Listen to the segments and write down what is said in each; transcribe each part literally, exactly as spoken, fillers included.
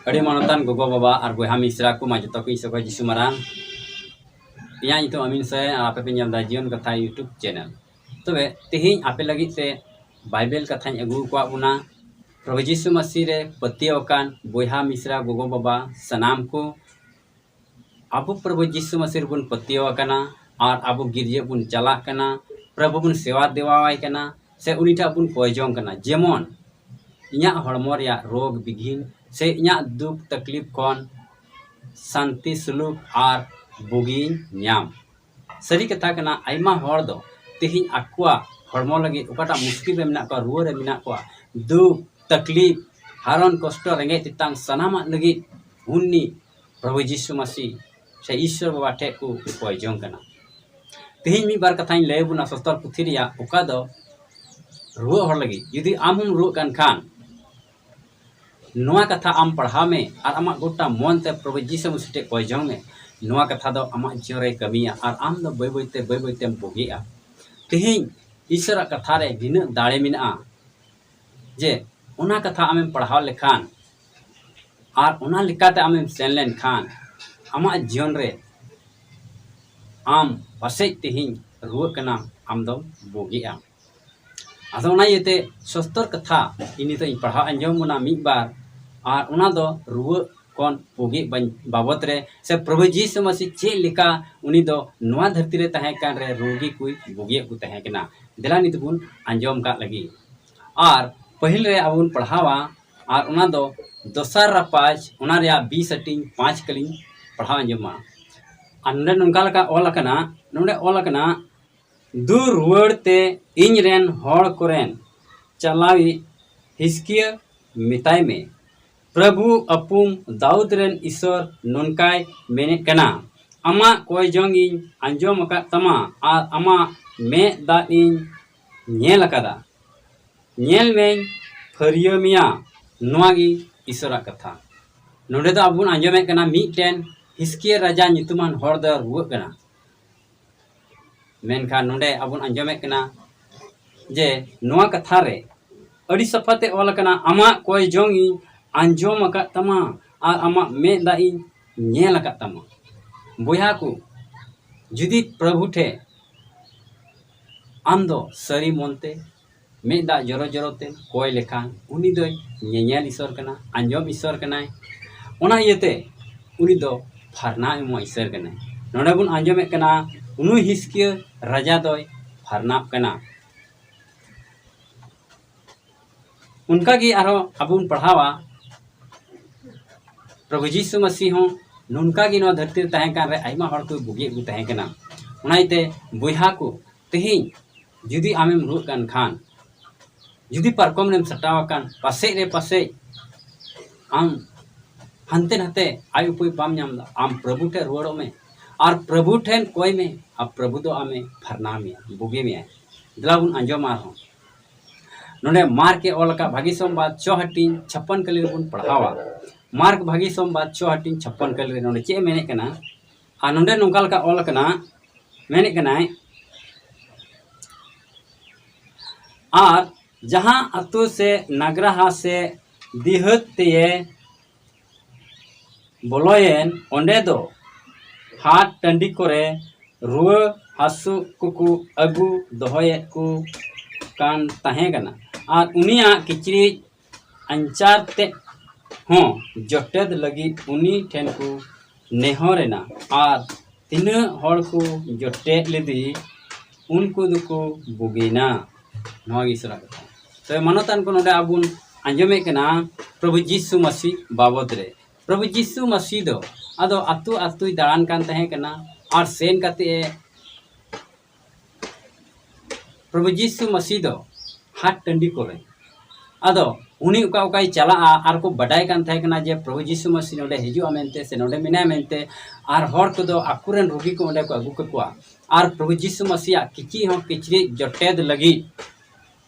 ᱟᱹᱰᱤ ᱢᱟᱱᱚᱛᱟᱱ ᱜᱚᱜᱚ ᱵᱟᱵᱟ ᱟᱨ ᱵᱚᱭᱦᱟ ᱢᱤᱥᱨᱟ ᱠᱚ, ᱢᱟ ᱡᱚᱛᱚ ᱠᱚ ᱤᱧ ᱥᱚᱜᱚᱭ ᱡᱤᱥᱩ ᱢᱟᱨᱟᱝ᱾ ᱤᱧᱟᱹᱜ ᱧᱩᱛᱩᱢ ᱟᱢᱤᱱ ᱥᱚᱨᱮᱱ ᱟᱨ ᱟᱯᱮ ᱯᱮ ᱧᱮᱞ ᱮᱫᱟ ᱡᱤᱭᱚᱱ ᱠᱟᱛᱷᱟ YouTube channel᱾ ᱛᱚᱵᱮ ᱛᱮᱦᱮᱧ ᱟᱯᱮ ᱞᱟᱹᱜᱤᱫ ᱛᱮ ᱵᱟᱭᱵᱮᱞ ᱠᱟᱛᱷᱟᱧ ᱟᱹᱜᱩ ᱟᱠᱟᱫ ᱵᱚᱱᱟ᱾ ᱯᱨᱚᱵᱷᱩ ᱡᱤᱥᱩ ᱢᱟᱹᱥᱤ ᱨᱮ ᱯᱟᱹᱛᱭᱟᱹᱣ ᱟᱠᱟᱱ ᱵᱚᱭᱦᱟ ᱢᱤᱥᱨᱟ ᱜᱚᱜᱚ ᱵᱟᱵᱟ ᱥᱟᱱᱟᱢ ᱠᱚ, ᱟᱵᱚ ᱯᱨᱚᱵᱷᱩ ᱡᱤᱥᱩ ᱢᱟᱹᱥᱤ ᱨᱮᱵᱚᱱ ᱯᱟᱹᱛᱭᱟᱹᱣ ᱟᱠᱟᱱᱟ ᱟᱨ ᱟᱵᱚ ᱜᱤᱨᱡᱟᱹ ᱵᱚᱱ ᱪᱟᱞᱟᱜ ᱠᱟᱱᱟ, ᱯᱨᱚᱵᱷᱩ ᱵᱚᱱ ᱥᱮᱵᱟ ᱫᱮᱣᱟᱣᱟᱭ ᱠᱟᱱᱟ, ᱥᱮ ᱩᱱᱤ ᱴᱷᱮᱱ ᱵᱚᱱ ᱠᱚᱭ ᱡᱚᱝ ᱠᱟᱱᱟ, ᱡᱮᱢᱚᱱ ᱤᱧᱟᱹᱜ ᱦᱚᱲᱢᱚ ᱨᱮᱭᱟᱜ ᱨᱳᱜᱽ ᱵᱤᱜᱷᱤᱱ ᱥᱮ ᱤᱧᱟᱹᱜ ᱫᱩᱠ ᱛᱟᱠᱞᱤᱯ ᱠᱷᱚᱱ ᱥᱟᱱᱛᱤ ᱥᱩᱞᱩᱠ ᱟᱨ ᱵᱩᱜᱤᱧ ᱧᱟᱢ᱾ ᱥᱟᱹᱨᱤ ᱠᱟᱛᱷᱟ ᱠᱟᱱᱟ, ᱟᱭᱢᱟ ᱦᱚᱲ ᱫᱚ ᱛᱮᱦᱮᱧ ᱟᱠᱚᱣᱟᱜ ᱦᱚᱲᱢᱚ ᱞᱟᱹᱜᱤᱫ ᱚᱠᱟᱴᱟᱜ ᱢᱩᱥᱠᱤᱞ ᱨᱮ ᱢᱮᱱᱟᱜ ᱠᱚᱣᱟ, ᱨᱩᱣᱟᱹ ᱨᱮ ᱢᱮᱱᱟᱜ ᱠᱚᱣᱟ, ᱫᱩᱠ ᱛᱟᱠᱞᱤᱯ, ᱦᱟᱨᱚᱱ ᱠᱚᱥᱴᱚ, ᱨᱮᱸᱜᱮᱡ ᱛᱮᱛᱟᱝ, ᱥᱟᱱᱟᱢᱟᱜ ᱞᱟᱹᱜᱤᱫ ᱩᱱᱤ ᱯᱨᱚᱵᱷᱩ ᱡᱤᱥᱩ ᱢᱟᱹᱥᱤ ᱥᱮ ᱤᱥᱥᱚᱨ ᱵᱟᱵᱟ ᱴᱷᱮᱱ ᱠᱚ ᱠᱚᱭ ᱡᱚᱝ ᱠᱟᱱᱟ᱾ ᱛᱮᱦᱮᱧ ᱢᱤᱫ ᱵᱟᱨ ᱠᱟᱛᱷᱟᱧ ᱞᱟᱹᱭ ᱟᱵᱚᱱᱟ ᱥᱚᱥᱛᱚᱨ ᱯᱩᱛᱷᱤ ᱨᱮᱭᱟᱜ, ᱚᱠᱟ ᱫᱚ ᱨᱩᱣᱟᱹᱜ ᱦᱚᱲ ᱞᱟᱹᱜᱤᱫ᱾ ᱡᱩᱫᱤ ᱟᱢ ᱦᱚᱸᱢ ᱨᱩᱣᱟᱹᱜ ᱠᱟᱱ ᱠᱷᱟᱱ, ᱱᱚᱣᱟ ᱠᱟᱛᱷᱟ ᱟᱢ ᱯᱟᱲᱦᱟᱣ ᱢᱮ ᱟᱨ ᱟᱢᱟᱜ ᱜᱚᱴᱟ ᱢᱚᱱ ᱛᱮ ᱯᱨᱚᱵᱷᱩ ᱡᱤᱥᱩ ᱢᱟᱹᱥᱤ ᱴᱷᱮᱱ ᱠᱚᱭ ᱡᱚᱝ ᱢᱮ᱾ ᱱᱚᱣᱟ ᱠᱟᱛᱷᱟ ᱫᱚ ᱟᱢᱟᱜ ᱡᱤᱭᱚᱱ ᱨᱮ ᱠᱟᱹᱢᱤᱭᱟ ᱟᱨ ᱟᱢ ᱫᱚ ᱵᱟᱹᱭ ᱵᱟᱹᱭ ᱛᱮ, ᱵᱟᱹᱭ ᱵᱟᱹᱭ ᱛᱮᱢ ᱵᱩᱜᱤᱜᱼᱟ᱾ ᱛᱮᱦᱮᱧ ᱤᱥᱥᱚᱨᱟᱜ ᱠᱟᱛᱷᱟ ᱨᱮ ᱱᱤᱱᱟᱹᱜ ᱫᱟᱲᱮ ᱢᱮᱱᱟᱜᱼᱟ ᱡᱮ ᱚᱱᱟ ᱠᱟᱛᱷᱟ ᱟᱢᱮᱢ ᱯᱟᱲᱦᱟᱣ ᱞᱮᱠᱷᱟᱱ ᱟᱨ ᱚᱱᱟ ᱞᱮᱠᱟᱛᱮ ᱟᱢᱮᱢ ᱥᱮᱱ ᱞᱮᱱᱠᱷᱟᱱ, ᱟᱢᱟᱜ ᱡᱤᱭᱚᱱ ᱨᱮ ᱟᱢ ᱯᱟᱥᱮᱡ ᱛᱮᱦᱮᱧ ᱨᱩᱣᱟᱹᱜ ᱠᱟᱱᱟᱢ, ᱟᱢ ᱫᱚᱢ ᱵᱩᱜᱤᱜᱼᱟ᱾ ᱟᱫᱚ ᱚᱱᱟ ᱤᱭᱟᱹᱛᱮ ᱥᱚᱥᱛᱚᱨ ᱠᱟᱛᱷᱟ ᱤᱧ ᱱᱤᱛᱚᱜ ᱤᱧ ᱯᱟᱲᱦᱟᱣ ᱟᱸᱡᱚᱢ ᱵᱚᱱᱟ ᱢᱤᱫ ᱵᱟᱨ, ᱟᱨ ᱚᱱᱟ ᱫᱚ ᱨᱩᱣᱟᱹᱜ ᱠᱷᱚᱱ ᱵᱩᱜᱤᱜ ᱵᱟᱧ-, ᱵᱟᱵᱚᱛ ᱨᱮ, ᱥᱮ ᱯᱨᱚᱵᱷᱩ ᱡᱤᱥᱩ ᱢᱟᱹᱥᱤ ᱪᱮᱫ ᱞᱮᱠᱟ ᱩᱱᱤ ᱫᱚ ᱱᱚᱣᱟ ᱫᱷᱟᱹᱨᱛᱤ ᱨᱮ ᱛᱟᱦᱮᱸ ᱠᱟᱱ ᱨᱮ ᱨᱩᱜᱤ ᱠᱚᱭ ᱵᱩᱜᱤᱭᱮᱫ ᱠᱚ ᱛᱟᱦᱮᱸ ᱠᱟᱱᱟ᱾ ᱫᱮᱞᱟ ᱱᱤᱛ ᱵᱚᱱ ᱟᱸᱡᱚᱢ ᱠᱟᱜ ᱞᱟᱹᱜᱤᱫ᱾ ᱟᱨ ᱯᱟᱹᱦᱤᱞ ᱨᱮ ᱟᱵᱚ ᱵᱚᱱ ᱯᱟᱲᱦᱟᱣᱟ, ᱟᱨ ᱚᱱᱟ ᱫᱚ ᱫᱚᱥᱟᱨ ᱨᱟᱯᱟᱡᱽ, ᱚᱱᱟ ᱨᱮᱭᱟᱜ ᱵᱤᱥ ᱦᱟᱹᱴᱤᱧ ᱯᱟᱸᱪ ᱠᱟᱹᱞᱤᱧ ᱯᱟᱲᱦᱟᱣ ᱟᱸᱡᱚᱢᱟ᱾ ᱟᱨ ᱱᱚᱰᱮ ᱱᱚᱝᱠᱟ ᱞᱮᱠᱟ ᱚᱞ ᱟᱠᱟᱱᱟ, ᱱᱚᱰᱮ ᱚᱞ ᱟᱠᱟᱱᱟ, "ᱫᱩ ᱨᱩᱣᱟᱹᱲ ᱛᱮ ᱤᱧ ᱨᱮᱱ ᱦᱚᱲ ᱠᱚᱨᱮᱱ ᱪᱟᱞᱟᱣᱤᱡ ᱦᱤᱥᱠᱤᱭᱟᱹ ᱢᱮᱛᱟᱭ ᱢᱮ, ᱯᱨᱚᱵᱷᱩ ᱟᱹᱯᱩᱢ ᱫᱟᱣᱩᱫ ᱨᱮᱱ ᱤᱥᱚᱨ ᱱᱚᱝᱠᱟᱭ ᱢᱮᱱᱮᱫ ᱠᱟᱱᱟ, ᱟᱢᱟᱜ ᱠᱚᱭ ᱡᱚᱝ ᱤᱧ ᱟᱸᱡᱚᱢ ᱟᱠᱟᱫ ᱛᱟᱢᱟ ᱟᱨ ᱟᱢᱟᱜ ᱢᱮᱫ ᱫᱟᱜ ᱤᱧ ᱧᱮᱞ ᱟᱠᱟᱫᱟ᱾ ᱧᱮᱞ ᱢᱮᱧ ᱯᱷᱟᱹᱨᱭᱟᱹ ᱢᱮᱭᱟ᱾" ᱱᱚᱣᱟ ᱜᱮ ᱤᱥᱚᱨᱟᱜ ᱠᱟᱛᱷᱟ᱾ ᱱᱚᱰᱮ ᱫᱚ ᱟᱵᱚ ᱵᱚᱱ ᱟᱸᱡᱚᱢᱮᱫ ᱠᱟᱱᱟ, ᱢᱤᱫᱴᱮᱱ ᱦᱤᱥᱠᱤᱭᱟᱹ ᱨᱟᱡᱟ ᱧᱩᱛᱩᱢᱟᱱ ᱦᱚᱲ ᱫᱚ ᱨᱩᱣᱟᱹᱜ ᱠᱟᱱᱟ᱾ ᱢᱮᱱᱠᱷᱟᱱ ᱱᱚᱰᱮ ᱟᱵᱚ ᱵᱚᱱ ᱟᱸᱡᱚᱢᱮᱫ ᱠᱟᱱᱟ ᱡᱮ ᱱᱚᱣᱟ ᱠᱟᱛᱷᱟ ᱨᱮ ᱟᱹᱰᱤ ᱥᱟᱯᱷᱟ ᱛᱮ ᱚᱞ ᱟᱠᱟᱱᱟ, "ᱟᱢᱟᱜ ᱠᱚᱭ ᱡᱚᱝ ᱤᱧ ᱟᱸᱡᱚᱢ ᱟᱠᱟᱫ ᱛᱟᱢᱟ ᱟᱨ ᱟᱢᱟᱜ ᱢᱮᱫ ᱫᱟᱜ ᱤᱧ ᱧᱮᱞ ᱟᱠᱟᱫ ᱛᱟᱢᱟ᱾ ᱵᱚᱭᱦᱟ ᱠᱚ, ᱡᱩᱫᱤ ᱯᱨᱚᱵᱷᱩ ᱴᱷᱮᱱ ᱟᱢ ᱫᱚ ᱥᱟᱹᱨᱤ ᱢᱚᱱᱛᱮ ᱢᱮᱫ ᱫᱟᱜ ᱡᱚᱨᱚ ᱡᱚᱨᱚ ᱛᱮ ᱠᱚᱭ ᱞᱮᱠᱷᱟᱱ, ᱩᱱᱤ ᱫᱚᱭ ᱧᱮᱧᱮᱞ ᱤᱥᱚᱨ ᱠᱟᱱᱟ, ᱟᱸᱡᱚᱢ ᱤᱥᱚᱨ ᱠᱟᱱᱟᱭ᱾ ᱚᱱᱟ ᱤᱭᱟᱹᱛᱮ ᱩᱱᱤ ᱫᱚ ᱯᱷᱟᱨᱱᱟ ᱮᱢᱚᱜ ᱤᱥᱚᱨ ᱠᱟᱱᱟᱭ᱾ ᱱᱚᱰᱮ ᱵᱚᱱ ᱟᱸᱡᱚᱢᱮᱫ ᱠᱟᱱᱟ, ᱩᱱᱩᱭ ᱦᱤᱥᱠᱤᱭᱟᱹ ᱨᱟᱡᱟ ᱫᱚᱭ ᱯᱷᱟᱨᱱᱟᱜ ᱠᱟᱱᱟ᱾ ᱚᱱᱠᱟᱜᱮ ᱟᱨᱦᱚᱸ ᱟᱵᱚ ᱵᱚᱱ ᱯᱟᱲᱦᱟᱣᱟ, ᱯᱨᱚᱵᱷᱩ ᱡᱤᱥᱩ ᱢᱟᱹᱥᱤ ᱦᱚᱸ ᱱᱚᱝᱠᱟ ᱜᱮ ᱱᱚᱣᱟ ᱫᱷᱟᱹᱨᱛᱤ ᱨᱮ ᱛᱟᱦᱮᱸ ᱠᱟᱱ ᱨᱮ ᱟᱭᱢᱟ ᱦᱚᱲ ᱠᱚ ᱵᱩᱜᱤᱭᱮᱫ ᱠᱚ ᱛᱟᱦᱮᱸ ᱠᱟᱱᱟ᱾ ᱚᱱᱟ ᱤᱭᱟᱹᱛᱮ ᱵᱚᱭᱦᱟ ᱠᱚ, ᱛᱮᱦᱮᱧ ᱡᱩᱫᱤ ᱟᱢᱮᱢ ᱨᱩᱣᱟᱹᱜ ᱠᱟᱱ ᱠᱷᱟᱱ, ᱡᱩᱫᱤ ᱯᱟᱨᱠᱚᱢ ᱨᱮᱢ ᱥᱟᱴᱟᱣ ᱟᱠᱟᱱ, ᱯᱟᱥᱮᱡ ᱨᱮ ᱯᱟᱥᱮᱡ ᱟᱢ ᱦᱟᱱᱛᱮ ᱱᱟᱛᱮ ᱟᱭ ᱩᱯᱟᱹᱭ ᱵᱟᱢ ᱧᱟᱢ ᱮᱫᱟ, ᱟᱢ ᱯᱨᱚᱵᱷᱩ ᱴᱷᱮᱱ ᱨᱩᱣᱟᱹᱲᱚᱜ ᱢᱮ ᱟᱨ ᱯᱨᱚᱵᱷᱩ ᱴᱷᱮᱱ ᱠᱚᱭ ᱢᱮ, ᱟᱨ ᱯᱨᱚᱵᱷᱩ ᱫᱚ ᱟᱢᱮ ᱯᱷᱟᱨᱱᱟ ᱢᱮᱭᱟ, ᱵᱩᱜᱤ ᱢᱮᱭᱟᱭ᱾ ᱫᱮᱞᱟ ᱵᱚᱱ ᱟᱸᱡᱚᱢᱟ ᱟᱨᱦᱚᱸ᱾ ᱱᱚᱰᱮ ᱢᱟᱨᱠ ᱮ ᱚᱞ ᱟᱠᱟᱫ ᱵᱷᱟᱹᱜᱤ ᱥᱚᱢᱵᱟᱫ ᱪᱷᱚ ᱦᱟᱹᱴᱤᱧ ᱪᱷᱟᱯᱯᱟᱱ ᱠᱟᱹᱞᱤ ᱨᱮᱵᱚᱱ ᱯᱟᱲᱦᱟᱣᱟ᱾ ᱢᱟᱨᱠ ᱵᱷᱟᱹᱜᱤ ᱥᱚᱢᱵᱟᱫ ᱪᱷᱚ ᱦᱟᱹᱴᱤᱧ ᱪᱷᱟᱯᱯᱟᱱ ᱠᱟᱹᱞᱤ ᱨᱮ ᱱᱚᱰᱮ ᱪᱮᱫ ᱮ ᱢᱮᱱᱮᱫ ᱠᱟᱱᱟ? ᱟᱨ ᱱᱚᱰᱮ ᱱᱚᱝᱠᱟ ᱞᱮᱠᱟ ᱚᱞ ᱟᱠᱟᱱᱟ, ᱢᱮᱱᱮᱫ ᱠᱟᱱᱟᱭ, ᱟᱨ ᱡᱟᱦᱟᱸ ᱟᱛᱳ ᱥᱮ ᱱᱟᱜᱽᱨᱟᱦᱟ ᱥᱮ ᱰᱤᱦᱟᱹᱛ ᱛᱮᱭᱮ ᱵᱚᱞᱚᱭᱮᱱ, ᱚᱸᱰᱮ ᱫᱚ ᱦᱟᱴ ᱴᱟᱺᱰᱤ ᱠᱚᱨᱮ ᱨᱩᱣᱟᱹ ᱦᱟᱹᱥᱩ ᱠᱚᱠᱚ ᱟᱹᱜᱩ ᱫᱚᱦᱚᱭᱮᱫ ᱠᱚ ᱠᱟᱱ ᱛᱟᱦᱮᱸ ᱠᱟᱱᱟ᱾ ᱟᱨ ᱩᱱᱤᱭᱟᱜ ᱠᱤᱪᱨᱤᱡ ᱟᱧᱪᱟᱨ ᱛᱮᱫ ᱦᱚᱸ ᱡᱚᱴᱮᱫ ᱞᱟᱹᱜᱤᱫ ᱩᱱᱤ ᱴᱷᱮᱱ ᱠᱚ ᱱᱮᱦᱚᱨ ᱮᱱᱟ᱾ ᱟᱨ ᱛᱤᱱᱟᱹᱜ ᱦᱚᱲ ᱠᱚ ᱡᱚᱴᱮᱫ ᱞᱮᱫᱮ, ᱩᱱᱠᱩ ᱫᱚᱠᱚ ᱵᱩᱜᱤᱱᱟ᱾ ᱱᱚᱣᱟ ᱜᱮ ᱤᱥᱚᱨᱟᱜ ᱠᱟᱛᱷᱟ᱾ ᱛᱚᱵᱮ ᱢᱟᱱᱚᱛᱟᱱ ᱠᱚ, ᱱᱚᱰᱮ ᱟᱵᱚ ᱵᱚᱱ ᱟᱸᱡᱚᱢᱮᱫ ᱠᱟᱱᱟ ᱯᱨᱚᱵᱷᱩ ᱡᱤᱥᱩ ᱢᱟᱹᱥᱤ ᱵᱟᱵᱚᱫ ᱨᱮ᱾ ᱯᱨᱚᱵᱷᱩ ᱡᱤᱥᱩ ᱢᱟᱹᱥᱤ ᱫᱚ ᱟᱫᱚ ᱟᱹᱛᱩ ᱟᱹᱛᱩᱭ ᱫᱟᱬᱟᱱ ᱠᱟᱱ ᱛᱟᱦᱮᱸ ᱠᱟᱱᱟ ᱟᱨ ᱥᱮᱱ ᱠᱟᱛᱮ ᱮ, ᱯᱨᱚᱵᱷᱩ ᱡᱤᱥᱩ ᱢᱟᱹᱥᱤ ᱫᱚ ᱦᱟᱴ ᱴᱟᱺᱰᱤ ᱠᱚᱨᱮ, ᱟᱫᱚ ᱩᱱᱤ ᱚᱠᱟ ᱚᱠᱟᱭ ᱪᱟᱞᱟᱜᱼᱟ ᱟᱨ ᱠᱚ ᱵᱟᱰᱟᱭ ᱠᱟᱱ ᱛᱟᱦᱮᱸ ᱠᱟᱱᱟ ᱡᱮ ᱯᱨᱚᱵᱷᱩ ᱡᱤᱥᱩ ᱢᱟᱹᱥᱤ ᱱᱚᱰᱮ ᱦᱤᱡᱩᱜᱼᱟ ᱢᱮᱱᱛᱮ ᱥᱮ ᱱᱚᱰᱮ ᱢᱮᱱᱟᱭᱟ ᱢᱮᱱᱛᱮ, ᱟᱨ ᱦᱚᱲ ᱠᱚᱫᱚ ᱟᱠᱚᱨᱮᱱ ᱨᱩᱜᱤ ᱠᱚ ᱚᱸᱰᱮ ᱠᱚ ᱟᱹᱜᱩ ᱠᱟᱠᱚᱣᱟ᱾ ᱟᱨ ᱯᱨᱚᱵᱷᱩ ᱡᱤᱥᱩ ᱢᱟᱹᱥᱤᱭᱟᱜ ᱠᱤᱪᱨᱤᱡ ᱦᱚᱸ ᱠᱤᱪᱨᱤᱡ ᱡᱚᱴᱮᱫ ᱞᱟᱹᱜᱤᱫ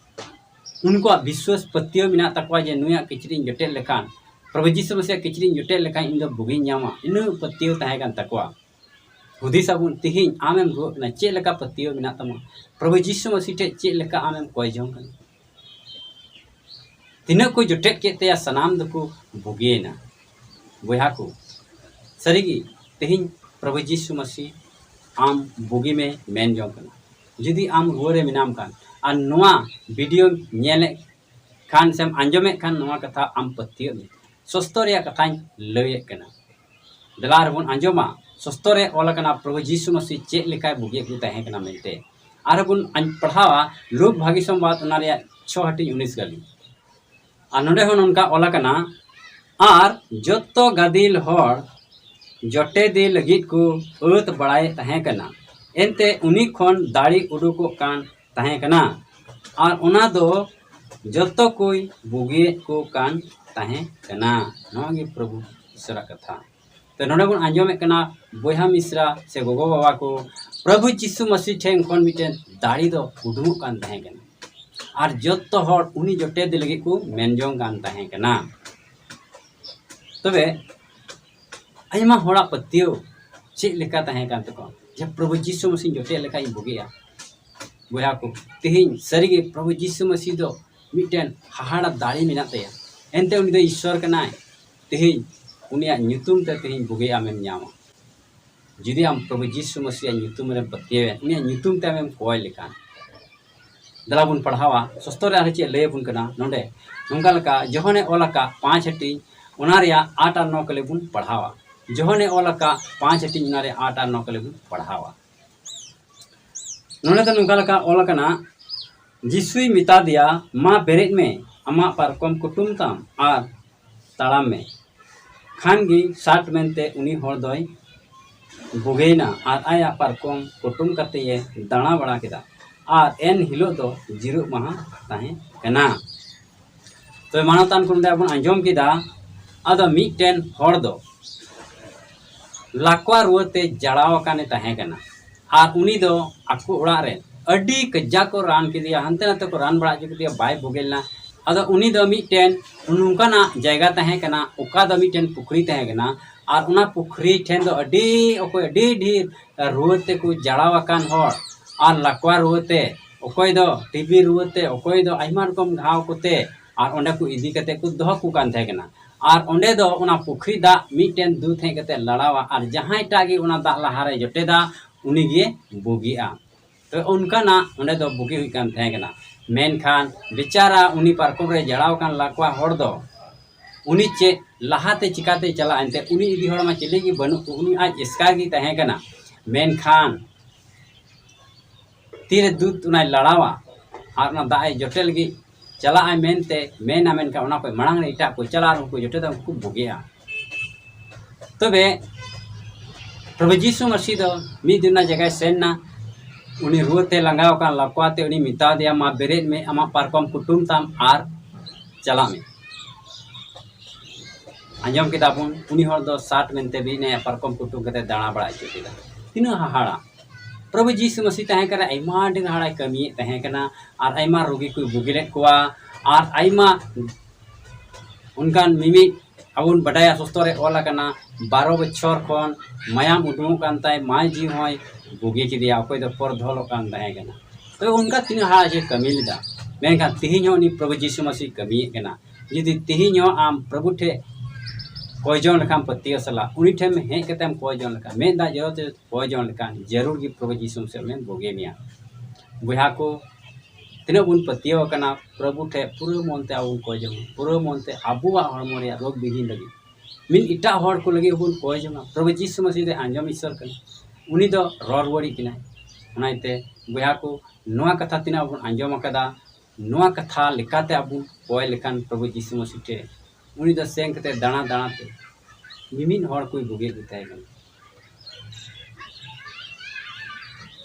ᱩᱱᱠᱩᱣᱟᱜ ᱵᱤᱥᱣᱟᱥ ᱯᱟᱹᱛᱭᱟᱹᱣ ᱢᱮᱱᱟᱜ ᱛᱟᱠᱚᱣᱟ ᱡᱮ ᱱᱩᱭᱟᱜ ᱠᱤᱪᱨᱤᱡ ᱤᱧ ᱡᱚᱴᱮᱫ ᱞᱮᱠᱷᱟᱱ, ᱯᱨᱚᱵᱷᱩ ᱡᱤᱥᱩ ᱢᱟᱹᱥᱤᱭᱟᱜ ᱠᱤᱪᱨᱤᱡ ᱤᱧ ᱡᱚᱴᱮᱫ ᱞᱮᱠᱷᱟᱱ ᱤᱧ ᱫᱚ ᱵᱩᱜᱤᱧ ᱧᱟᱢᱟ, ᱤᱱᱟᱹ ᱯᱟᱹᱛᱭᱟᱹᱣ ᱛᱟᱦᱮᱸ ᱠᱟᱱ ᱛᱟᱠᱚᱣᱟ᱾ ᱦᱩᱫᱤᱥ ᱟᱵᱚᱱ, ᱛᱮᱦᱮᱧ ᱟᱢᱮᱢ ᱨᱩᱣᱟᱹᱜ ᱠᱟᱱᱟ, ᱪᱮᱫ ᱞᱮᱠᱟ ᱯᱟᱹᱛᱭᱟᱹᱣ ᱢᱮᱱᱟᱜ ᱛᱟᱢᱟ? ᱯᱨᱚᱵᱷᱩ ᱡᱤᱥᱩ ᱢᱟᱹᱥᱤ ᱴᱷᱮᱱ ᱪᱮᱫ ᱞᱮᱠᱟ ᱟᱢᱮᱢ ᱠᱚᱭ ᱡᱚᱝ ᱠᱟᱱᱟ? ᱛᱤᱱᱟᱹᱜ ᱠᱚ ᱡᱚᱴᱮᱫ ᱠᱮᱫ ᱛᱟᱭᱟ, ᱥᱟᱱᱟᱢ ᱫᱚᱠᱚ ᱵᱩᱜᱤᱭᱮᱱᱟ᱾ ᱵᱚᱭᱦᱟ ᱠᱚ, ᱥᱟᱹᱨᱤᱜᱮ ᱛᱮᱦᱮᱧ ᱯᱨᱚᱵᱷᱩ ᱡᱤᱥᱩ ᱢᱟᱹᱥᱤ ᱟᱢ ᱵᱩᱜᱤ ᱢᱮ ᱢᱮᱱ ᱡᱚᱝ ᱠᱟᱱᱟ᱾ ᱡᱩᱫᱤ ᱟᱢ ᱨᱩᱣᱟᱹ ᱨᱮ ᱢᱮᱱᱟᱢ ᱠᱷᱟᱱ ᱟᱨ ᱱᱚᱣᱟ ᱵᱷᱤᱰᱤᱭᱳᱢ ᱧᱮᱞᱮᱫ ᱠᱷᱟᱱ ᱥᱮᱢ ᱟᱸᱡᱚᱢᱮᱫ ᱠᱷᱟᱱ, ᱱᱚᱣᱟ ᱠᱟᱛᱷᱟ ᱟᱢ ᱯᱟᱹᱛᱭᱟᱹᱜ ᱢᱮ᱾ ᱥᱚᱥᱛᱚ ᱨᱮᱭᱟᱜ ᱠᱟᱛᱷᱟᱧ ᱞᱟᱹᱭᱮᱫ ᱠᱟᱱᱟ᱾ ᱫᱮᱞᱟ ᱨᱮᱵᱚᱱ ᱟᱸᱡᱚᱢᱟ, ᱥᱚᱥᱛᱚ ᱨᱮ ᱚᱞ ᱟᱠᱟᱱᱟ ᱯᱨᱚᱵᱷᱩ ᱡᱤᱥᱩ ᱢᱟᱹᱥᱤ ᱪᱮᱫ ᱞᱮᱠᱟᱭ ᱵᱩᱜᱤᱭᱮᱫ ᱠᱚ ᱛᱟᱦᱮᱸ ᱠᱟᱱᱟ ᱢᱮᱱᱛᱮ᱾ ᱟᱨ ᱵᱚᱱ ᱟᱸᱡ-, ᱯᱟᱲᱦᱟᱣᱟ ᱞᱩᱠ ᱵᱷᱟᱹᱜᱤ ᱥᱚᱢᱵᱟᱫ, ᱚᱱᱟ ᱨᱮᱭᱟᱜ ᱪᱷᱚ ᱦᱟᱹᱴᱤᱧ ᱩᱱᱤᱥ ᱜᱟᱹᱞᱤ᱾ ᱟᱨ ᱱᱚᱰᱮ ᱦᱚᱸ ᱱᱚᱝᱠᱟ ᱚᱞ ᱟᱠᱟᱱᱟ, ᱟᱨ ᱡᱚᱛᱚ ᱜᱟᱫᱮᱞ ᱦᱚᱲ ᱡᱚᱴᱮᱫᱮ ᱞᱟᱹᱜᱤᱫ ᱠᱚ ᱟᱹᱛ ᱵᱟᱲᱟᱭᱮᱫ ᱛᱟᱦᱮᱸ ᱠᱟᱱᱟ, ᱮᱱᱛᱮ ᱩᱱᱤ ᱠᱷᱚᱱ ᱫᱟᱲᱮ ᱩᱰᱩᱠᱚᱜ ᱠᱟᱱ ᱛᱟᱦᱮᱸ ᱠᱟᱱᱟ, ᱟᱨ ᱚᱱᱟ ᱫᱚ ᱡᱚᱛᱚ ᱠᱚᱭ ᱵᱩᱜᱤᱭᱮᱫ ᱠᱚ ᱠᱟᱱ ᱛᱟᱦᱮᱸ ᱠᱟᱱᱟ᱾ ᱱᱚᱣᱟ ᱜᱮ ᱯᱨᱚᱵᱷᱩ ᱤᱥᱚᱨᱟᱜ ᱠᱟᱛᱷᱟ᱾ ᱛᱚ ᱱᱚᱰᱮ ᱵᱚᱱ ᱟᱸᱡᱚᱢᱮᱫ ᱠᱟᱱᱟ, ᱵᱚᱭᱦᱟ ᱢᱤᱥᱨᱟ ᱥᱮ ᱜᱚᱜᱚ ᱵᱟᱵᱟ ᱠᱚ, ᱯᱨᱚᱵᱷᱩ ᱡᱤᱥᱩ ᱢᱟᱹᱥᱤ ᱴᱷᱮᱱ ᱠᱷᱚᱱ ᱢᱤᱫᱴᱮᱱ ᱫᱟᱲᱮ ᱫᱚ ᱩᱰᱩᱠᱚᱜ ᱠᱟᱱ ᱛᱟᱦᱮᱸ ᱠᱟᱱᱟ᱾ ᱟᱨ ᱡᱚᱛᱚ ᱦᱚᱲ ᱩᱱᱤ ᱡᱚᱴᱮᱫ ᱞᱟᱹᱜᱤᱫ ᱠᱚ ᱢᱮᱱ ᱡᱚᱝ ᱠᱟᱱ ᱛᱟᱦᱮᱸ ᱠᱟᱱᱟ᱾ ᱛᱚᱵᱮ ᱟᱭᱢᱟ ᱦᱚᱲᱟᱜ ᱯᱟᱹᱛᱭᱟᱹᱣ ᱪᱮᱫ ᱞᱮᱠᱟ ᱛᱟᱦᱮᱸ ᱠᱟᱱ ᱛᱟᱠᱚᱣᱟ ᱡᱮ ᱯᱨᱚᱵᱷᱩ ᱡᱤᱥᱩ ᱢᱟᱹᱥᱤ ᱡᱚᱴᱮᱫ ᱞᱮᱠᱷᱟᱱ ᱤᱧ ᱵᱩᱜᱤᱜᱼᱟ᱾ ᱵᱚᱭᱦᱟ ᱠᱚ, ᱛᱮᱦᱮᱧ ᱥᱟᱹᱨᱤᱜᱮ ᱯᱨᱚᱵᱷᱩ ᱡᱤᱥᱩ ᱢᱟᱹᱥᱤ ᱫᱚ ᱢᱤᱫᱴᱮᱱ ᱦᱟᱦᱟᱲᱟ ᱫᱟᱲᱮ ᱢᱮᱱᱟᱜ ᱛᱟᱭᱟ᱾ ᱮᱱᱛᱮ ᱩᱱᱤ ᱫᱚ ᱤᱥᱥᱚᱨ ᱠᱟᱱᱟᱭ᱾ ᱛᱮᱦᱮᱧ ᱩᱱᱤᱭᱟᱜ ᱧᱩᱛᱩᱢ ᱛᱮ ᱛᱮᱦᱮᱧ ᱵᱩᱜᱤ ᱟᱢᱮᱢ ᱧᱟᱢᱟ᱾ ᱡᱩᱫᱤ ᱟᱢ ᱯᱨᱚᱵᱷᱩ ᱡᱤᱥᱩ ᱢᱟᱹᱥᱤᱭᱟᱜ ᱧᱩᱛᱩᱢ ᱨᱮᱢ ᱯᱟᱹᱛᱭᱟᱹᱣᱮᱱ, ᱩᱱᱤᱭᱟᱜ ᱧᱩᱛᱩᱢ ᱛᱮ ᱟᱢᱮᱢ ᱠᱚᱭ ᱞᱮᱠᱷᱟᱱ᱾ ᱫᱮᱞᱟ ᱵᱚᱱ ᱯᱟᱲᱦᱟᱣᱟ, ᱥᱚᱥᱛᱚ ᱨᱮ ᱟᱨᱦᱚᱸ ᱪᱮᱫ ᱞᱟᱹᱭ ᱟᱵᱚᱱ ᱠᱟᱱᱟ ᱱᱚᱰᱮ᱾ ᱱᱚᱝᱠᱟ ᱞᱮᱠᱟ ᱡᱚᱦᱚᱱᱮ ᱚᱞ ᱟᱠᱟᱫ ᱯᱟᱸᱪ ᱦᱟᱹᱴᱤᱧ, ᱚᱱᱟ ᱨᱮᱭᱟᱜ ᱟᱴ ᱟᱨ ᱱᱚ ᱠᱟᱞᱮ ᱵᱚᱱ ᱯᱟᱲᱦᱟᱣᱟ᱾ ᱡᱚᱦᱚᱱᱮ ᱚᱞ ᱟᱠᱟᱫ ᱯᱟᱸᱪ ᱦᱟᱹᱴᱤᱧ, ᱚᱱᱟ ᱨᱮᱭᱟᱜ ᱟᱴ ᱟᱨ ᱱᱚ ᱠᱟᱞᱮ ᱵᱚᱱ ᱯᱟᱲᱦᱟᱣᱟ᱾ ᱱᱚᱰᱮ ᱫᱚ ᱱᱚᱝᱠᱟ ᱞᱮᱠᱟ ᱚᱞ ᱟᱠᱟᱱᱟ, ᱡᱤᱥᱩᱭ ᱢᱮᱛᱟ ᱫᱮᱭᱟ, ᱢᱟ ᱵᱮᱨᱮᱫ ᱢᱮ, ᱟᱢᱟᱜ ᱯᱟᱨᱠᱚᱢ ᱠᱩᱴᱩᱢ ᱛᱟᱢ ᱟᱨ ᱛᱟᱲᱟᱢ ᱢᱮ᱾ ᱠᱷᱟᱱ ᱜᱮ ᱥᱟᱴ ᱢᱮᱱᱛᱮ ᱩᱱᱤ ᱦᱚᱲ ᱫᱚᱭ ᱵᱩᱜᱮᱭᱮᱱᱟ ᱟᱨ ᱟᱭᱟᱜ ᱯᱟᱨᱠᱚᱢ ᱠᱩᱴᱩᱢ ᱠᱟᱛᱮ ᱮ ᱫᱟᱬᱟ ᱵᱟᱲᱟ ᱠᱮᱫᱟ᱾ ᱟᱨ ᱮᱱ ᱦᱤᱞᱳᱜ ᱫᱚ ᱡᱤᱨᱟᱹᱜ ᱢᱟᱦᱟ ᱛᱟᱦᱮᱸ ᱠᱟᱱᱟ᱾ ᱛᱚᱵᱮ ᱢᱟᱱᱚᱛᱟᱱ ᱠᱚ, ᱱᱚᱰᱮ ᱵᱚᱱ ᱟᱸᱡᱚᱢ ᱠᱮᱫᱟ, ᱟᱫᱚ ᱢᱤᱫᱴᱮᱱ ᱦᱚᱲ ᱫᱚ ᱞᱟᱠᱣᱟ ᱨᱩᱣᱟᱹ ᱛᱮ ᱡᱟᱲᱟᱣ ᱟᱠᱟᱱᱮ ᱛᱟᱦᱮᱸ ᱠᱟᱱᱟ᱾ ᱟᱨ ᱩᱱᱤ ᱫᱚ ᱟᱠᱚ ᱚᱲᱟᱜ ᱨᱮ ᱟᱹᱰᱤ ᱠᱟᱡᱟᱠ ᱠᱚ ᱨᱟᱱ ᱠᱮᱫᱮᱭᱟ, ᱦᱟᱱᱛᱮ ᱱᱟᱛᱮ ᱠᱚ ᱨᱟᱱ ᱵᱟᱲᱟ ᱦᱚᱪᱚ ᱠᱮᱫᱮᱭᱟ, ᱵᱟᱭ ᱵᱩᱜᱤ ᱞᱮᱱᱟ᱾ ᱟᱫᱚ ᱩᱱᱤ ᱫᱚ ᱢᱤᱫᱴᱮᱱ ᱱᱚᱝᱠᱟᱱᱟᱜ ᱡᱟᱭᱜᱟ ᱛᱟᱦᱮᱸ ᱠᱟᱱᱟ, ᱚᱠᱟ ᱫᱚ ᱢᱤᱫᱴᱮᱱ ᱯᱩᱠᱷᱨᱤ ᱛᱟᱦᱮᱸ ᱠᱟᱱᱟ, ᱟᱨ ᱚᱱᱟ ᱯᱩᱠᱷᱨᱤ ᱴᱷᱮᱱ ᱫᱚ ᱟᱹᱰᱤ, ᱚᱠᱚᱭ ᱟᱹᱰᱤ ᱰᱷᱮᱨ ᱨᱩᱣᱟᱹ ᱛᱮᱠᱚ ᱡᱟᱲᱟᱣ ᱟᱠᱟᱱ ᱦᱚᱲ, ᱟᱨ ᱞᱟᱠᱣᱟ ᱨᱩᱣᱟᱹ ᱛᱮ, ᱚᱠᱚᱭ ᱫᱚ ᱴᱤᱵᱤ ᱨᱩᱣᱟᱹ ᱛᱮ, ᱚᱠᱚᱭ ᱫᱚ ᱟᱭᱢᱟ ᱨᱚᱠᱚᱢ ᱜᱷᱟᱣ ᱠᱚᱛᱮ, ᱟᱨ ᱚᱸᱰᱮ ᱠᱚ ᱤᱫᱤ ᱠᱟᱛᱮ ᱠᱚ ᱫᱚᱦᱚ ᱠᱚ ᱠᱟᱱ ᱛᱟᱦᱮᱸ ᱠᱟᱱᱟ᱾ ᱟᱨ ᱚᱸᱰᱮ ᱫᱚ ᱚᱱᱟ ᱯᱩᱠᱷᱨᱤ ᱫᱟᱜ ᱢᱤᱫᱴᱮᱱ ᱫᱩᱛ ᱦᱮᱡ ᱠᱟᱛᱮ ᱞᱟᱲᱟᱣᱟ, ᱟᱨ ᱡᱟᱦᱟᱸᱭ ᱴᱟᱜ ᱜᱮ ᱚᱱᱟ ᱫᱟᱜ ᱞᱟᱦᱟᱨᱮ ᱡᱚᱴᱮᱫᱟ, ᱩᱱᱤᱜᱮ ᱵᱩᱜᱤᱜᱼᱟ᱾ ᱛᱚ, ᱚᱱᱠᱟᱱᱟᱜ ᱚᱸᱰᱮ ᱫᱚ ᱵᱩᱜᱤ ᱦᱩᱭᱩᱜ ᱠᱟᱱ ᱛᱟᱦᱮᱸ ᱠᱟᱱᱟ᱾ ᱢᱮᱱᱠᱷᱟᱱ ᱵᱮᱪᱟᱨᱟ ᱩᱱᱤ ᱯᱟᱨᱠᱚᱢ ᱨᱮ ᱡᱟᱲᱟᱣ ᱟᱠᱟᱱ ᱞᱟᱠᱣᱟ ᱦᱚᱲ ᱫᱚ, ᱩᱱᱤ ᱪᱮᱫ ᱞᱟᱦᱟᱛᱮ ᱪᱤᱠᱟᱛᱮᱭ ᱪᱟᱞᱟᱜᱼᱟ? ᱮᱱᱛᱮ ᱩᱱᱤ ᱤᱫᱤ ᱦᱚᱲ ᱢᱟ ᱪᱤᱞᱤ ᱜᱮ ᱵᱟᱹᱱᱩᱜ ᱠᱚ, ᱩᱱᱤ ᱟᱡ ᱮᱥᱠᱟᱨ ᱜᱮ ᱛᱟᱦᱮᱸ ᱠᱟᱱᱟ᱾ ᱢᱮᱱᱠᱷᱟᱱ ᱛᱤᱨᱮ ᱫᱩᱛ ᱚᱱᱟᱭ ᱞᱟᱲᱟᱣᱟ ᱟᱨ ᱚᱱᱟ ᱫᱟᱜ ᱮ ᱡᱚᱴᱮᱫ ᱞᱟᱹᱜᱤᱫ ᱪᱟᱞᱟᱜ ᱟᱭ ᱢᱮᱱᱛᱮ ᱢᱮᱱᱟ, ᱢᱮᱱᱠᱷᱟᱱ ᱚᱱᱟ ᱠᱷᱚᱱ ᱢᱟᱲᱟᱝ ᱨᱮ ᱮᱴᱟᱜ ᱠᱚ ᱪᱟᱞᱟᱜᱼᱟ ᱟᱨ ᱩᱱᱠᱩ ᱡᱚᱴᱮᱫᱟ, ᱩᱱᱠᱩ ᱵᱩᱜᱤᱜᱼᱟ᱾ ᱛᱚᱵᱮ ᱯᱨᱚᱵᱷᱩ ᱡᱤᱥᱩ ᱢᱟᱹᱥᱤ ᱫᱚ ᱢᱤᱫ ᱫᱤᱱ ᱚᱱᱟ ᱡᱟᱭᱜᱟᱭ ᱥᱮᱱ ᱮᱱᱟ, ᱩᱱᱤ ᱨᱩᱣᱟᱹᱛᱮ ᱞᱟᱸᱜᱟᱣ ᱟᱠᱟᱱ ᱞᱟᱠᱣᱟᱛᱮ ᱩᱱᱤ ᱢᱮᱛᱟ ᱫᱮᱭᱟ, "ᱢᱟ ᱵᱮᱨᱮᱫ ᱢᱮ, ᱟᱢᱟᱜ ᱯᱟᱨᱠᱚᱢ ᱠᱩᱴᱩᱢ ᱛᱟᱢ ᱟᱨ ᱪᱟᱞᱟᱜ ᱢᱮ᱾" ᱟᱸᱡᱚᱢ ᱠᱮᱫᱟ ᱵᱚᱱ, ᱩᱱᱤ ᱦᱚᱲ ᱫᱚ ᱥᱟᱴ ᱢᱮᱱᱛᱮ ᱵᱤᱱ ᱯᱟᱨᱠᱚᱢ ᱠᱩᱴᱩᱢ ᱠᱟᱛᱮ ᱫᱟᱬᱟ ᱵᱟᱲᱟ ᱦᱚᱪᱚ ᱠᱮᱫᱟ᱾ ᱛᱤᱱᱟᱹᱜ ᱦᱟᱦᱟᱲᱟ! ᱯᱨᱚᱵᱷᱩ ᱡᱤᱥᱩ ᱢᱟᱹᱥᱤ ᱛᱟᱦᱮᱸ ᱠᱟᱱᱟ, ᱟᱭᱢᱟ ᱰᱷᱮᱨ ᱦᱟᱦᱟᱲᱟᱭ ᱠᱟᱹᱢᱤᱭᱮᱫ ᱛᱟᱦᱮᱸ ᱠᱟᱱᱟ, ᱟᱨ ᱟᱭᱢᱟ ᱨᱩᱜᱤ ᱠᱚᱭ ᱵᱩᱜᱤ ᱞᱮᱫ ᱠᱚᱣᱟ, ᱟᱨ ᱟᱭᱢᱟ ᱚᱱᱠᱟᱱ ᱢᱤᱢᱤᱫ ᱟᱵᱚ ᱵᱚᱱ ᱵᱟᱰᱟᱭᱟ, ᱥᱚᱥᱛᱚ ᱨᱮ ᱚᱞ ᱟᱠᱟᱱᱟ, ᱵᱟᱨᱚ ᱵᱚᱪᱷᱚᱨ ᱠᱷᱚᱱ ᱢᱟᱭᱟᱢ ᱩᱰᱩᱝᱚᱜ ᱠᱟᱱ ᱛᱟᱭ, ᱢᱟᱹᱭ ᱡᱤᱣᱤ ᱦᱚᱸᱭ ᱵᱩᱜᱤ ᱠᱮᱫᱮᱭᱟ, ᱚᱠᱚᱭ ᱫᱚ ᱯᱚᱨ ᱫᱷᱚᱞᱚᱜ ᱠᱟᱱ ᱛᱟᱦᱮᱸ ᱠᱟᱱᱟ᱾ ᱛᱚᱵᱮ ᱚᱱᱠᱟ ᱛᱤᱱᱟᱹᱜ ᱦᱟᱲᱟᱜ ᱪᱮ ᱠᱟᱹᱢᱤ ᱞᱮᱫᱟ, ᱢᱮᱱᱠᱷᱟᱱ ᱛᱮᱦᱮᱧ ᱦᱚᱸ ᱩᱱᱤ ᱯᱨᱚᱵᱷᱩ ᱡᱤᱥᱩ ᱢᱟᱹᱥᱤ ᱠᱟᱹᱢᱤᱭᱮᱫ ᱠᱟᱱᱟ᱾ ᱡᱩᱫᱤ ᱛᱮᱦᱮᱧ ᱦᱚᱸ ᱟᱢ ᱯᱨᱚᱵᱷᱩ ᱴᱷᱮᱱ ᱠᱚᱭ ᱡᱚᱝ ᱞᱮᱠᱷᱟᱱ ᱯᱟᱹᱛᱭᱟᱹᱣ ᱥᱟᱞᱟᱜ ᱩᱱᱤ ᱴᱷᱮᱱ ᱦᱮᱡ ᱠᱟᱛᱮᱢ ᱠᱚᱭ ᱡᱚᱝ ᱞᱮᱠᱷᱟᱱ, ᱢᱮᱫ ᱫᱟᱜ ᱡᱚᱨᱚ ᱛᱮ ᱠᱚᱭ ᱡᱚᱝ ᱞᱮᱠᱷᱟᱱ, ᱡᱟᱹᱨᱩᱲ ᱜᱮ ᱯᱨᱚᱵᱷᱩ ᱡᱤᱥᱩ ᱥᱮᱫ ᱮᱢ ᱵᱩᱜᱤ ᱢᱮᱭᱟ᱾ ᱵᱚᱭᱦᱟ ᱠᱚ, ᱛᱤᱱᱟᱹᱜ ᱵᱚᱱ ᱯᱟᱹᱛᱭᱟᱹᱣ ᱟᱠᱟᱱᱟ ᱯᱨᱚᱵᱷᱩ ᱴᱷᱮᱱ, ᱯᱩᱨᱟᱹ ᱢᱚᱱ ᱛᱮ ᱟᱵᱚ ᱵᱚᱱ ᱠᱚᱭ ᱡᱚᱝᱟ, ᱯᱩᱨᱟᱹ ᱢᱚᱱ ᱛᱮ ᱟᱵᱚᱣᱟᱜ ᱦᱚᱲᱢᱚ ᱨᱮᱭᱟᱜ ᱨᱳᱜᱽ ᱵᱤᱜᱷᱤᱱ ᱞᱟᱹᱜᱤᱫ, ᱢᱤᱫ ᱮᱴᱟᱜ ᱦᱚᱲ ᱠᱚ ᱞᱟᱹᱜᱤᱫ ᱦᱚᱸᱵᱚᱱ ᱠᱚᱭ ᱡᱚᱝᱟ᱾ ᱯᱨᱚᱵᱷᱩ ᱡᱤᱥᱩ ᱢᱟᱹᱥᱤ ᱫᱚ ᱟᱸᱡᱚᱢ ᱤᱥᱥᱚᱨ ᱠᱟᱱᱟᱭ, ᱩᱱᱤ ᱫᱚ ᱨᱚᱲ ᱨᱩᱣᱟᱹᱲᱤᱡ ᱠᱟᱱᱟᱭ᱾ ᱚᱱᱟ ᱤᱭᱟᱹᱛᱮ ᱵᱚᱭᱦᱟ ᱠᱚ, ᱱᱚᱣᱟ ᱠᱟᱛᱷᱟ ᱛᱤᱱᱟᱹᱜ ᱵᱚᱱ ᱟᱸᱡᱚᱢ ᱟᱠᱟᱫᱟ, ᱱᱚᱣᱟ ᱠᱟᱛᱷᱟ ᱞᱮᱠᱟᱛᱮ ᱟᱵᱚ ᱠᱚᱭ ᱞᱮᱠᱷᱟᱱ ᱯᱨᱚᱵᱷᱩ ᱡᱤᱥᱩ ᱢᱟᱹᱥᱤ ᱴᱷᱮᱱ, ᱩᱱᱤ ᱫᱚ ᱥᱮᱱ ᱠᱟᱛᱮ ᱫᱟᱬᱟ ᱫᱟᱬᱟ ᱛᱮ ᱢᱤᱢᱤᱫ ᱦᱚᱲ ᱠᱚᱭ ᱵᱩᱜᱤᱭᱮᱫ ᱠᱚ ᱛᱟᱦᱮᱸ ᱠᱟᱱᱟ᱾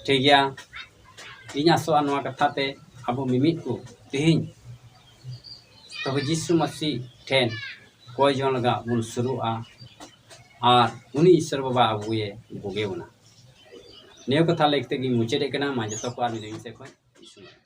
ᱴᱷᱤᱠ ᱜᱮᱭᱟ, ᱤᱧ ᱟᱥᱚᱜᱼᱟ ᱱᱚᱣᱟ ᱠᱟᱛᱷᱟ ᱛᱮ ᱟᱵᱚ ᱢᱤᱢᱤᱫ ᱠᱚ ᱛᱮᱦᱮᱧ ᱯᱨᱚᱵᱷᱩ ᱡᱤᱥᱩ ᱢᱟᱹᱥᱤ ᱴᱷᱮᱱ ᱠᱚᱭ ᱡᱚᱝ ᱞᱟᱹᱜᱤᱫ ᱵᱚᱱ ᱥᱩᱨᱩᱜᱼᱟ ᱟᱨ ᱩᱱᱤ ᱤᱥᱥᱚᱨ ᱵᱟᱵᱟ ᱟᱵᱚᱭᱮ ᱵᱩᱜᱤ ᱵᱚᱱᱟ᱾ ᱱᱤᱭᱟᱹ ᱠᱟᱛᱷᱟ ᱞᱟᱹᱭ ᱠᱟᱛᱮ ᱜᱤᱧ ᱢᱩᱪᱟᱹᱫᱮᱫ ᱠᱟᱱᱟ᱾ ᱢᱟ ᱡᱚᱛᱚ ᱠᱚ ᱟᱨ ᱢᱤᱫ ᱫᱷᱟᱣ ᱤᱧ ᱥᱮᱫ ᱠᱷᱚᱱ ᱤᱥᱥᱚᱨ